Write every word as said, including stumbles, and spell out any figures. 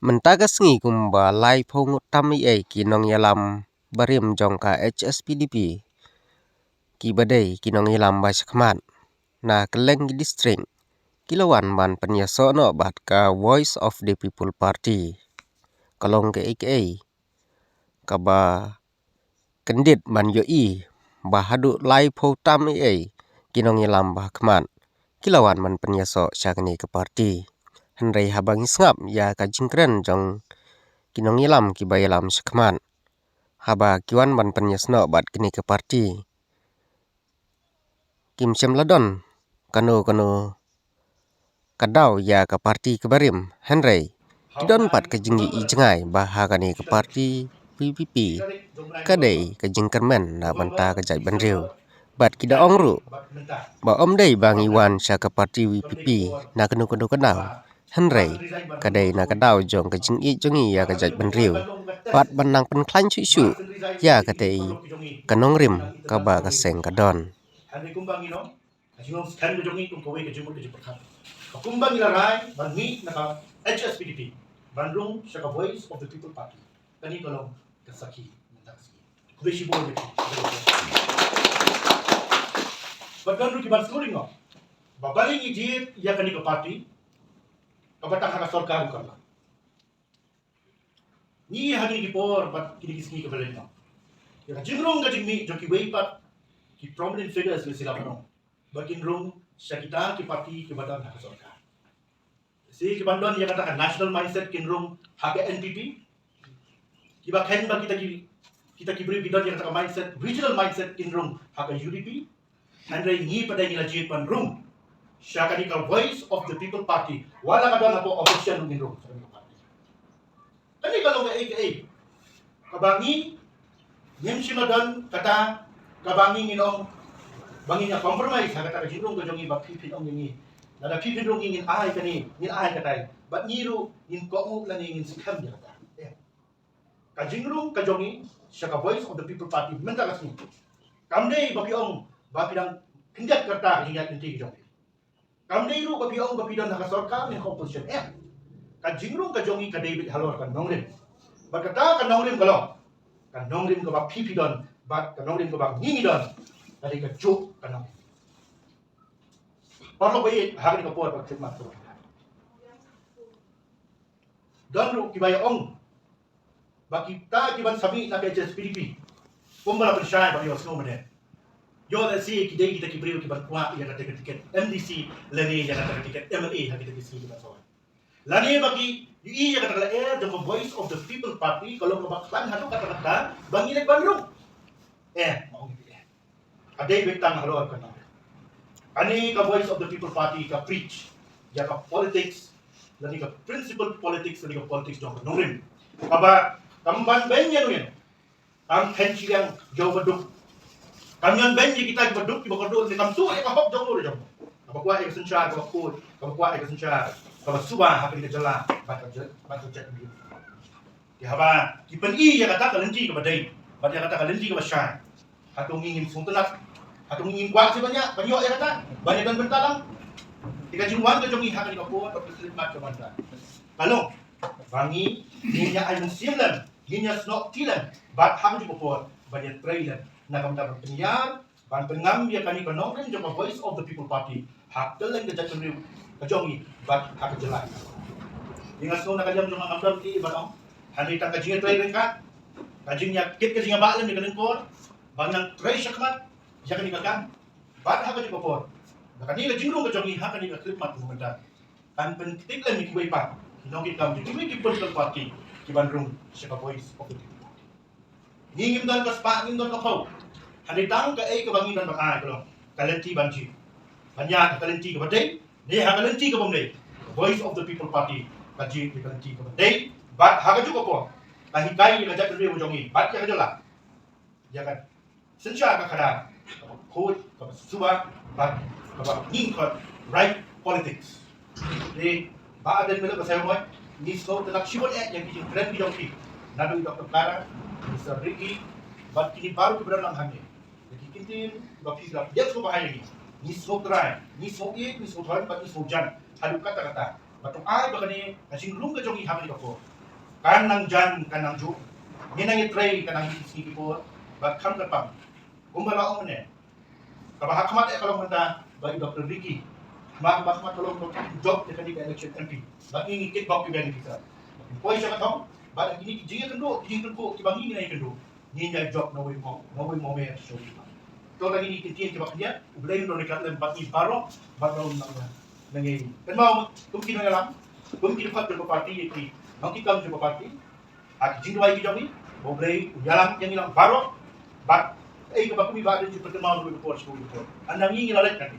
Mynta ka sngi kumba laiphew ngut tam eiei ki nongïalam barim jong ka H S P D P, kiba dei ki nongïalam ba shakhmat na kylleng ki district, ki la wan ban pynïasoh noh bad ka Voice of the People Party. Ka long kaei kaei kaba kyndit ban ïohi ba haduh laiphew tam eiei ki nongïalam ba khmat ki la wan ban pynïasoh sha kane ka party. Hynrei haba ngi sngap ïa ka jingkren jong ki nongïalam kiba ïalam shakhmat, haba ki wan ban pynïasoh bad kane ka party, kim shym la don kano kano ka daw ïa ka party kaba rim, hynrei ki don pat ka jingïohi jngai ba ha kane ka party V P P ka dei ka jingkyrmen na bynta ka jaitbynriew. Bad ki da ong ruh ba ym dei ba ngi wan sha ka party V P P na kano kano ka daw, hynrei ka dei na ka daw jong ka jingïeit jong ngi ïa ka jaitbynriew, bad ban nang pynkhlaiñ shuh shuh ïa katei ka nongrim kaba ka seng ka don. Ka jinglong skhem ka jong ngi kum kawei ka jingmut ka jingpyrkhat. Ka kumba ngi la rai ban mih na ka H S P D P ban rung sha ka Voice of the People Party. Kane ka long ka sakhi mynta ka sngi. Khublei shibun ïa phi. Ba don ruh ki ban sngewring noh ba balei ngi jied ïa kane ka party kaba tang ha ka sorkar ruh kam lah. Ngi ha kine ki por bad kine ki sngi kaba leit noh, ïa ka jingrung ka jingmih jong kiwei pat ki prominent figures lehse lah ban ong ba kin rung sha kita ki party kiba don ha ka sorkar. Lehse kiban don ïa kata ka national mindset kin rung ha ka N P P. Kiba kheiñ ba kita ki, kita ki briew ki don ïa kata ka mindset, regional mindset, kin rung ha ka U D P. Hynrei ngi pat ngi la jied ban rung sha kane ka Voice of the People Party, wat la ka don hapoh opposition ngin rung sha kane ka party. Kane ka long kaei kaei kaba ngi ngim shym la don kata kaba ngi ngin ong ba ngin ïa compromise ha kata ka jingrung ka jong ngi ba phi phin ong ïa ngi, lada phi phin rung ïa ngi ngin ai kane, ngin ai katai, bad ngi ruh ngin kohnguh lane ngin skhem ïa kata. Eh. Ka jingrung ka jong ngi sha ka Voice of the People Party mynta ka sngi kam dei ba phi ong ba phi dang khyndiat ka rta ka jingïaid lynti ka jong phi. Kam dei ruh ba phi ong ba phi don ha ka sorkar ne ha ka opposition. Em. Ka jingrung ka jong ngi ka dei beit halor ka nongrim. Bad kata ka nongrim ka long ka nongrim kaba phi phi don bad ka nongrim kaba ngi ngi don. Ka dei kajuh ka nongrim. Paralok ba ïeit, ha kane ka por ba khadmat ka, don ruh kiba ïa ong ba kita kiban sa mih na ka H S P D P, kumba la pynshai ba ïohsngew mynne, ïoh lehse ki dei kita ki briew kiban kwah ïa kata ka tiket M D C lane ïa kata ka tiket M L A ha kita ki sngi kiban sa wan. Lane ba ki ïohi ïa kata ka lyer jong ka Voice of the People Party ka long kaba khlaiñ haduh katta katta ba ngi leit ban rung. Eh, ma ong ïa phi, eh. Ka dei beit tang halor ka nongrim. Kane ka Voice of the People Party ka preach ïa ka politics, lane ka principled politics, lane ka politics jong ka nongrim. Kaba kam ban beiñ ïano ïano. Kam kheiñ shiliang jong u baduk. Kam ñion beiñ ïa kita ki baduk kiba kordor, ne kam tuh ïa ka hok jong u jong u. Kaba kwah ïa ka synshar kaba khuid, kaba kwah ïa ka synshar kaba suba ha kane ka jylla bad ka jylla bad ka jaitbynriew. Te haba ki pyni ïa kata ka lynti kaba dei bad ïa kata ka lynti kaba shai, hato ngi ngin sngewtynnat? Hato ngi ngin kwah seh ban ïa, ban ïoh ïa kata, ban ïa don bynta lang? Te ka jingwan ka jong ngi ha kane ka por bad ka khyllipmat ka mynta ka long ba ngi ngin ïa ai mynsiem lem, ngin ïa snoh kti lem, bad ha kajuh ka por ban ïa trei lem na ka bynta ban pynïar, ban pynngam ïa kane ka nongrim jong ka Voice of the People Party ha kylleng ka jaitbynriew ka jong ngi bad ha ka jylla. Ngi, nga sngew na ka liang jong nga ngam don ei ei ban ong, hynrei tang ka jingïatrei ryngkat, ka jingïakit ka jingïabah lem ïa ka lyngkor, ban nang trei shakhmat ïa kane ka kam, bad ha kajuh ka por ba kane ka jingrung ka jong ngi ha kane ka khyllipmat ka mynta kan pynktik lem ïa kiwei pat ki nongkitkam jong kiwei ki political party kiban rung sha ka Voice of the People Party. Ngi ngim don ka spah, ngim don ka phew. Hynrei tang kaei kaba ngi don ban ai ka long ka lynti ban jied, ban ïaid ha ka lynti kaba dei ne ha ka lynti kaba ym dei. Ka Voice of the People Party ka jied ïa ka lynti kaba dei bad ha kajuh ka por ka hikai ïa ka jaitbynriew jong ngi bad ïa ka jylla ïa ka synshar ka khadar kaba khuid, kaba suba bad kaba ngin khot right politics. Te Bah Ardent Miller, ba sngewbha ngi sngewtynnat shibun eh ïa ki jingkren ki jong phi, naduh i Doctor Clara, Mister Ricky bad kine baroh kiba don lang hangne. Ïa ki kyntien ba phi la pdiang sngewbha ïa ngi, ngi sngewtrai, ngi sngewïeit, ngi sngewdon bad ngi sngewjan haduh katta katta. Bad to ai ba kane ka jingrung ka jong ngi ha kane ka por Kan nang jan, kan nang ju. Ngi nang ïatrei, kan nang ïa ki sngi ki por. Bad kham kyrpang. Kumba la ong mynne. Kaba ha khmat eh ka long mynta ba i Doctor Ricky. Khmat, ba khmat ka long ba jop ïa kane ka election M P. Ba ngi ngi kit bok ki beneficiary. Poi sha ka thong. Bad kine ki jingïakynduh, ki jingkynduh, kiba ngi ngi ïakynduh. Ngin ïa jop na wei mo, na wei mo me sha wei. To lagi ni ki ktien kiba khyndiat, U Blei un don ryngkat lem bad ngi baroh, bad ngi nang nang ngi. Kynmaw kum ki nongïalam, kum ki dkhot jong ka party ïa ki nongkitkam jong ka party. Ha ki jingduwai ki jong ngi, ba U Blei un ïalam ïa ngi lang baroh, bad ei kaba kum i Bah Ardent ju pynkynmaw na wei ka por sha wei ka por. Ynda ngi ngi la leit na ki.